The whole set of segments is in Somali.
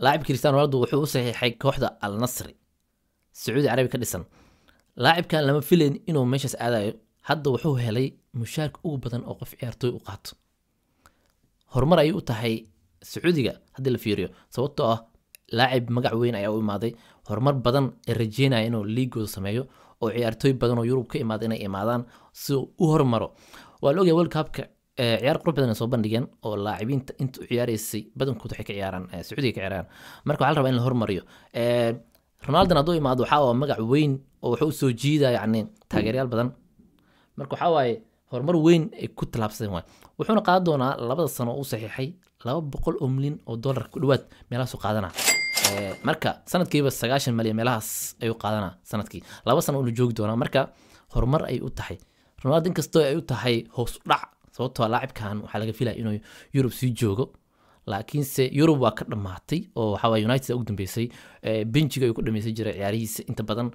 Laacib Cristiano Ronaldo wuxuu u saxiixay kooxda Al Nasri, Sacuudi Carabi ka dhisan. Laacibkan lama filayn inuu meeshaas aadayo. Hadda wuxuu helay mushaarka ugu badan oo qof ciyaartooy u qaato. Horumar ayay u tahay Sacuudiga haddii la fiiriyo, sababtoo ah laacib magac weyn ayaa u imaaday. Horumar badan ee rajeynaya inuu liigooda sameeyo oo ciyaartooy badan oo Yurub ka imaada inay imaadaan si uu u horumaro. Waa la ogyahay World Cupka ciyaar qurux badan ay soo bandhigeen oo laacibiinta inta u ciyaareysay badankood waxay ka ciyaaraan Sacuudiga ka ciyaaraan. Marka waxaa la rabaa in la horumariyo. Ronaldo hadduu imaado, waxaa waa magac weyn oo wuxuu u soo jiidaa yacni taageerayaal badan. Marka waxaa waaye horumar weyn ay ku tallaabsadeen waay. Wuxuuna qaadan doonaa 2da sano uu saxiixay $200 oo milyan ku dhawaad meelahaasuu qaadanaa. Marka sanadkiiba 90 malyan meelahaas ayuu qaadanaa sanadkii, 2 sano uu joogi doonaa. Marka horumar ay u tahay Ronaldo, inkastoo ay u tahay hoos u dhac, sababtoo ah laacibkan waxaa laga filaya inuu Yurub sii joogo, laakiinse Yurub waa ka dhammaatay oo waxaa waaye United ugu dambeysay. Benchiga ayuu ku dhameysan jiray ciyaarihiisa inta badan.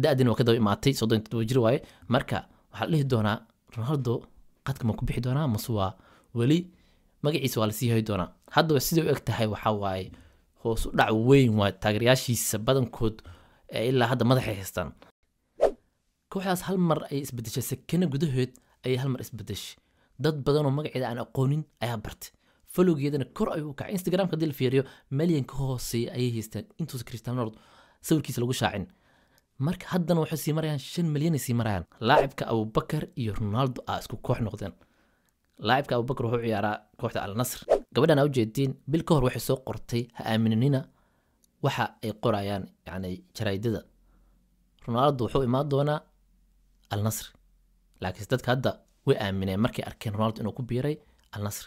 Da-dina waa ka daba imaatay, 37 jir waaye. Marka waxaa la dhihi doonaa Ronaldo qadka ma ku bixi doonaa mase waa weli magaciisa waa lasii hayi doonaa? Haddaba siday u eg tahay waxaa waaye hoos u dhac weyn waa taageerayaashiisa badankood ilaa hadda madaxay haystaan. Kooxdaas hal mar ayay isbedeshay, sekeno gudahood ayay hal mar isbedeshay. Dad badan oo magaceeda aan aqoonin ayaa bartay, followgeedana kor ayuu u kacay. Instagramka haddii la fiiriyo, malyan ka hooseeya ayay haystaan intuusa Cristiano Ronaldo sawirkiisa lagu shaacin. Marka haddana waxay sii marayaan 5 malyan ay sii marayaan. Laacibka Abubakar iyo Ronaldo aa isku koox noqdeen. Laacibka Abubakar wuxuu ciyaaraa kooxda Al Nasr. Gabadhan aa ujeediin bil ka hor waxay soo qortay: "Ha aaminina waxa ay qorayaan yacni jaraa'idada, Ronaldo wuxuu imaan doonaa Al Nasr." Laakiinse dadka hadda way aamineen markay arkeen Ronaldo inuu ku biiray Al Nasr.